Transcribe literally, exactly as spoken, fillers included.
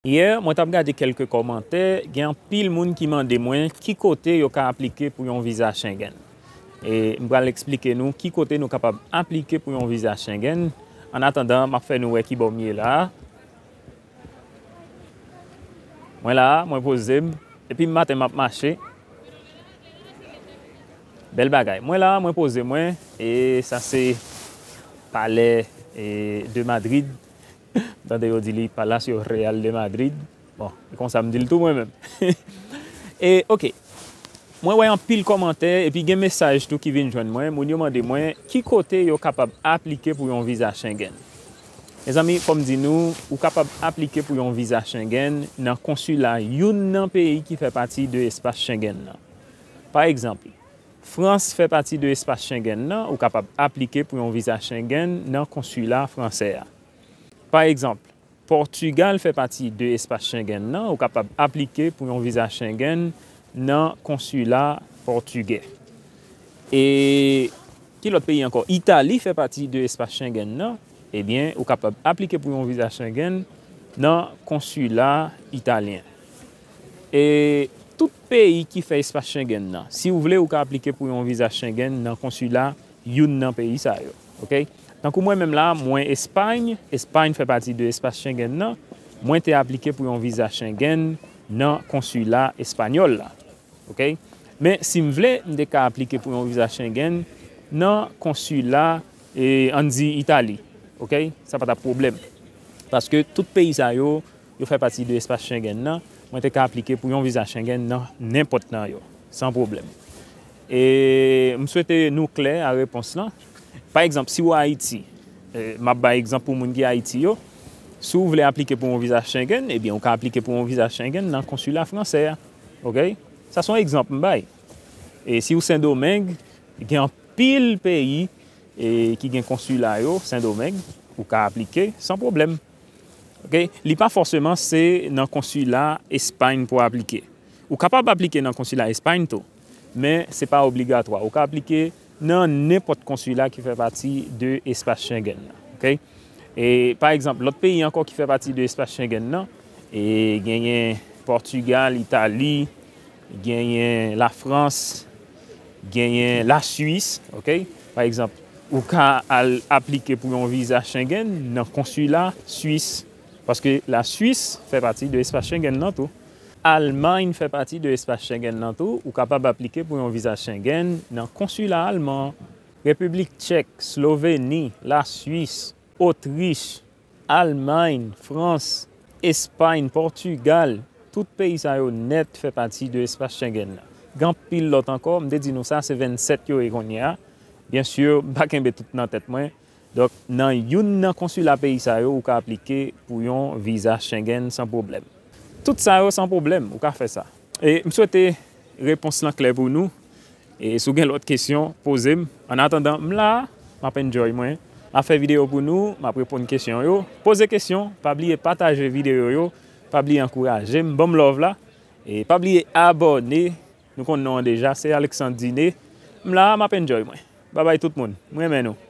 Yè, mwen t ap gade kèlke kòmantè, gen anpil moun ki mande mwen ki kote yo ka aplike pou yon viza Schengen. E m pral eksplike nou ki kote nou kapab aplike pou yon viza Schengen. Annatandan, m ap fè nou wè kibò m ye la a. Mwen la a, mwen poze m, depi maten m ap mache. Bèl bagay. Mwen la a, mwen poze mwen, e sa se palè, e, de Madrid. M tande yo di li Palacio Real de Madrid. Bon, e konsa m di l tou mwen menm. E, oke. Mwen wè anpil kòmantè, epi gen mesaj tou ki vin jwenn mwen. Moun yo mande mwen ki kote yo kapab aplike pou yon viza Schengen. Mezanmi, fò m di nou, ou kapab aplike pou yon viza Schengen nan konsila youn nan peyi ki fè pati de espas Schengen nan. Pa egzanp, Frans fè pati de espas Schengen nan, ou kapab aplike pou yon viza Schengen nan konsila fransè a. Pa egzanp, Pòtigal fè pati de espas Schengen nan, ou kapab aplike pou yon viza Schengen nan konsila pòtigè. E ki lòt peyi ankò? Itali fè pati de espas Schengen nan, ebyen, ou kapab aplike pou yon viza Schengen nan konsila italyen. E tout peyi ki fè espas Schengen nan, si w vle, ou ka aplike pou yon viza Schengen nan konsila youn nan peyi sa yo. Oke? Tankou mwen menm la, mwen Espay, Espay fè pati de espas Schengen nan, mwen te aplike pou yon viza Schengen nan konsila espanyòl la. Oke? Men si m vle, m te ka aplike pou yon viza Schengen nan konsila, e, ann di Itali. Oke? Sa pa t ap pwoblèm. Paske tout peyi sa yo, yo fè pati de espas Schengen nan, mwen te ka aplike pou yon viza Schengen nan nenpòt nan yo, san pwoblèm. E m swete nou klè a repons lan. Pa egzanp, si w Ayiti, e, m ap bay egzanp pou moun ki Ayiti yo, si w vle aplike pou yon viza Schengen, ebyen, ou ka aplike pou yon viza Schengen nan konsila fransè a. Oke? Sa se yon egzanp m bay. E si w Sendomeng, gen anpil peyi, e, ki gen konsila yo, Sendomeng, ou ka aplike san pwoblèm. Oke? Li pa fòseman se nan konsila Espay pou aplike. Ou kapab aplike nan konsila Espay tou, men se pa obligatwa. Ou ka aplike nan nenpòt konsila ki fè pati de espas Schengen nan. Oke? E, pa egzanp, lòt peyi ankò ki fè pati de espas Schengen nan, e genyen Pòtigal, Itali, genyen Lafrans, genyen Laswis, oke? Pa egzanp, ou ka al aplike pou yon viza Schengen nan konsila Swis, paske Laswis fè pati de espas Schengen nan tou. Almay fè pati de espas Schengen nan tou, ou kapab aplike pou yon viza Schengen nan konsila alman. Repiblik Tchèk, Sloveni, Laswis, Otrich, Almay, Frans, Espay, Pòtigal, tout peyi sa yo nèt fè pati de espas Schengen nan. Gen anpil lòt ankò, m te di nou sa, se vennsèt yo ye kounye a. Byen si, m pa kenbe tout nan tèt mwen. Donk, nan youn nan konsila peyi sa yo, ou ka aplike pou yon viza Schengen san pwoblèm. Tout sa yo san pwoblèm, ou ka fè sa. E m swete repons lan klè pou nou. E si w gen lòt kesyon, poze m. Annatandan, m la, m ap enjoy mwen. M ap fè videyo pou nou, m ap reponn kesyon yo. Poze kesyon, pa bliye pataje videyo yo, pa bliye ankouraje m, ban m love la. E pa bliye abòne, nou konn non an deja, se Alexandre Diné. M la, m ap enjoy mwen. Babay tout moun, m renmen nou.